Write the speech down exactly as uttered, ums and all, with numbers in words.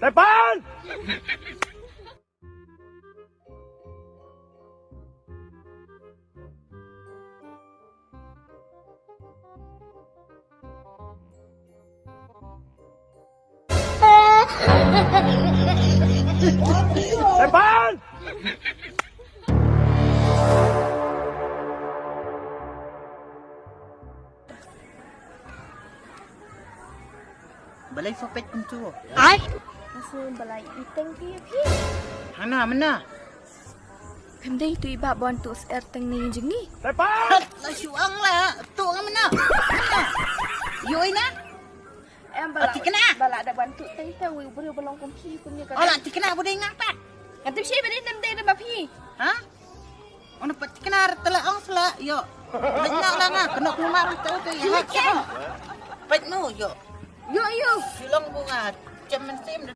Tepan! Tepan! Balei pha peit kumtu? Ai. Nga sngew balei i teng ki ïa phi. Hana mynna. Phim dei tu i bah ban tu sher teng ni jong ngi. Tepat. La shu ong la tu nga mynna. Ïoh i na. Em ba la. Ati kena. Ba la da ban tu teng te wi briew ba long kum phi kum ïa ka. Oh la ati kena bu dei nga pat. Kan tu shi ba dei nem dei da ba phi. Ha? Ona pat kena tela ong sela yo. Lek na la nga kena keluar tu tu ya. Pat no yo. Yo yo. Silong bunga. Cemen sim.